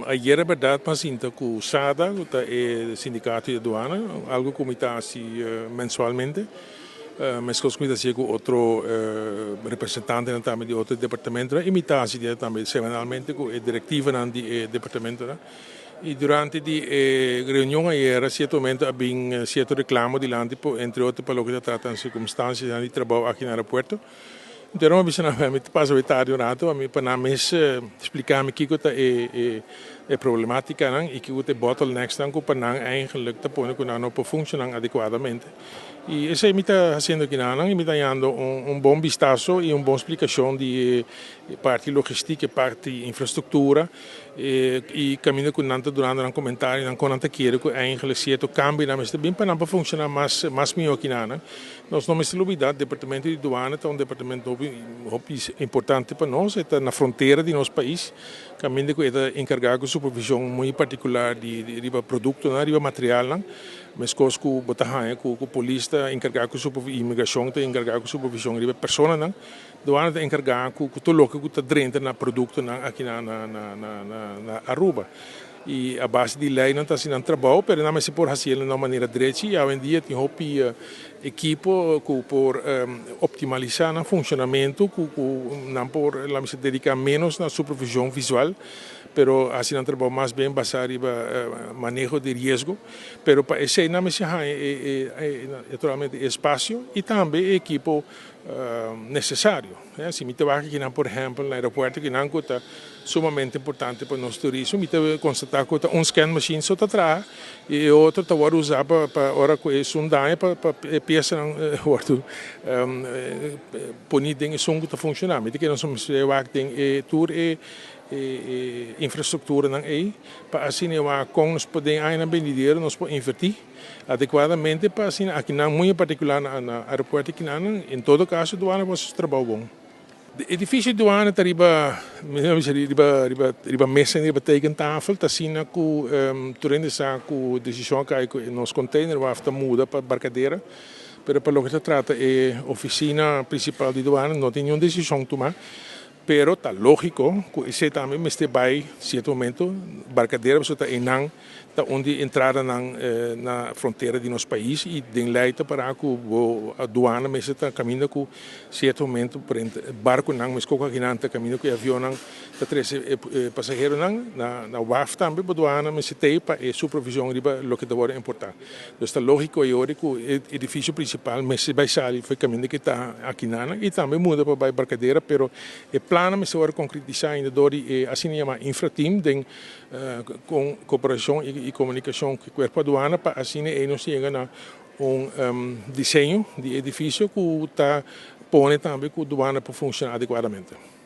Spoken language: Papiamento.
Ayera berdad m'a sinta cu SADA, cu ta e sindicato di aduana, algo cu mi ta haci mensualmente. Mescos cu mi ta haci cu otro representantenan tambe di otro departamentonan y mi ta haci tambe semanalmente cu e directivanan di e departamentonan. Y durante di e reunion ayera cierto momento a bin cierto reclamo dilanti, entre otro pa loke ta trata circunstancianan di trabou aki na aeropuerto. Anto mi a bisa nan, mi ta pasa bay tardi un rato pa nan mes splica mi kico ta e problematicanan y kico ta e bottlenecks nan cu pa nan eigenlijk ta pone cu nan no por funciona adecuadamente. Y esey mi ta haciendo aki nan y mi ta hayando un bon vistazo y un bon splicacion di parti logistica, parti infrastructura y caminda cu nan ta dunando nan comentario nan con nan ta kere cu eigenlijk cierto cambio nan mester bin pa nan pa funciona mas miho aki nan. Nos no mester lubida, departamento di douane ta un departamento hopi, hopi importante pa nos, ta na frontera di nos pais, caminda cu ta encarga cu supervision muy particular di riba producto, nan, riba material nan. Mescos cu bo ta haya cu polis ta encarga cu inmigracion ta encarga cu supervision riba persona nan. Douane ta encarga cu tur loke cu ta drenta na producto nan aki na Aruba. Y a base di ley nan ta haciendo trabou, pero nan mester por haci na un manera drechi y awendia tin hopi ekipo cu por optimalisa nan funcionamento, cu nan por laga mi dedica menos na supervision visual, pero haci nan trabou mas bien basa riba maneho di riesgo, pero pa esey nan mester naturalmente espacio y tambe ekipo necesario. Si mi ta wak aki, por ehempel, na aeropuerto cu nan ta sumamente importante pa nos turismo, mi ta constata cu un scan machine so ta traha y otro ta wordo usa pa ora cu e un daño pa pieza nan wordo poni den esun cu ta funciona. Mi ta kere nos wak den e tur e infrastructura nan ey pa asina wak con nos por den venidero nos por inverti adecuadamente pa asina aki nan, muy en particular na aeropuerto aki nan. En todo caso, douane ta haci trabou bon. Edificio di douane ta riba mesa, riba tekentafel, ta asina cu tur hende sa cu decision cu nos container waf ta muda pa Barcadera, pero pa loke ta trata e oficina principal di douane no tin ningun decision tuma, pero ta logico cu esey tambe mester bay cierto momento Barcadera, pasobra ta eynan ta unda entrada na frontera di nos pais y den ley ta para cu douane mester ta caminda cu cierto momento barco nan mescos cu aki nan ta caminda cu avion nan ta trece pasahero nan na waf, tambe douane mester tin pa e supervision riba loke ta wordo importa. Anto ta logico y ora cu e edificio principal mester bay sali for di caminda cu ta aki nan y tambe muda pa bay Barcadera, pero e plan mester wordo concretisa ainda door di asina yama infrateam den cu cooperacion y comunicacion cu cuerpo aduana pa asina e nos yega na un diseño di edificio cu ta pone tambe cu douane por funciona adecuadamente.